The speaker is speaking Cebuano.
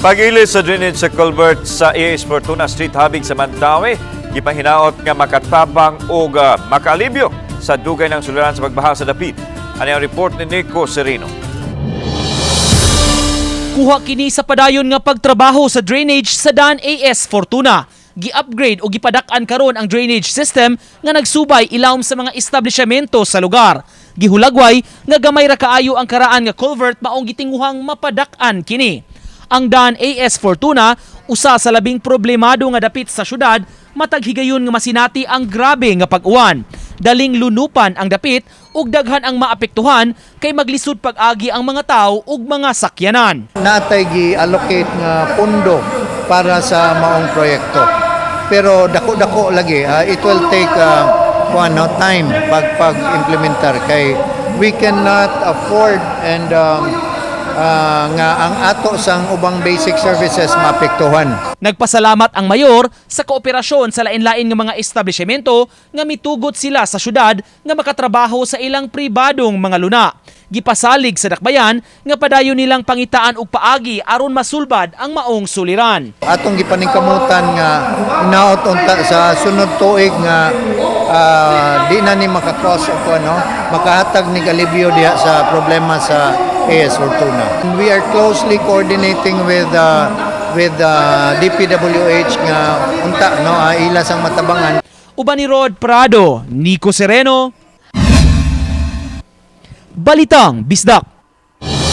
Pag-ilis sa drainage sa culvert sa AS Fortuna Street habig sa Mantawi, gipahinaot nga makatabang og makaalibyo sa dugay ng suliran sa pagbaha sa dapit. Ano ang report ni Nico Sereno? Kuha kini sa padayon nga pagtrabaho sa drainage sa Dan AS Fortuna. Gi-upgrade o gipadak-an karon ang drainage system nga nagsubay ilawom sa mga establishmento sa lugar. Gihulagway nga gamay ra kaayo ang karaan nga culvert, maong gitinguhang mapadak-an kini. Ang Dan AS Fortuna, usa sa labing problemado nga dapit sa syudad matag higayon nga masinati ang grabe nga pag-uwan. Daling lunupan ang dapit ug daghan ang maapektuhan kay maglisod pag-agi ang mga tao ug mga sakyanan. Natay gi-allocate nga pondo para sa maong proyekto. Pero dako-dako lagi, it will take kuan, no, time pag pag-implementar kay we cannot afford and nga ang ato sang ubang basic services maapektuhan. Nagpasalamat ang mayor sa kooperasyon sa lain-lain nga mga establishmento nga mitugot sila sa syudad nga makatrabaho sa ilang pribadong mga luna. Gipasalig sa dakbayan nga padayon nilang pangitaan og paagi aron masulbad ang maong suliran. Atong gipaningkamutan nga hinaot unta sa sunod tuig nga di na ni makakos o ano, makahatag ni alibyo diha sa problema sa AS Fortuna. We are closely coordinating with DPWH nga unta, no, ila sang matabangan. Uban ni Rod Prado, Nico Sereno, Balitang Bisdak.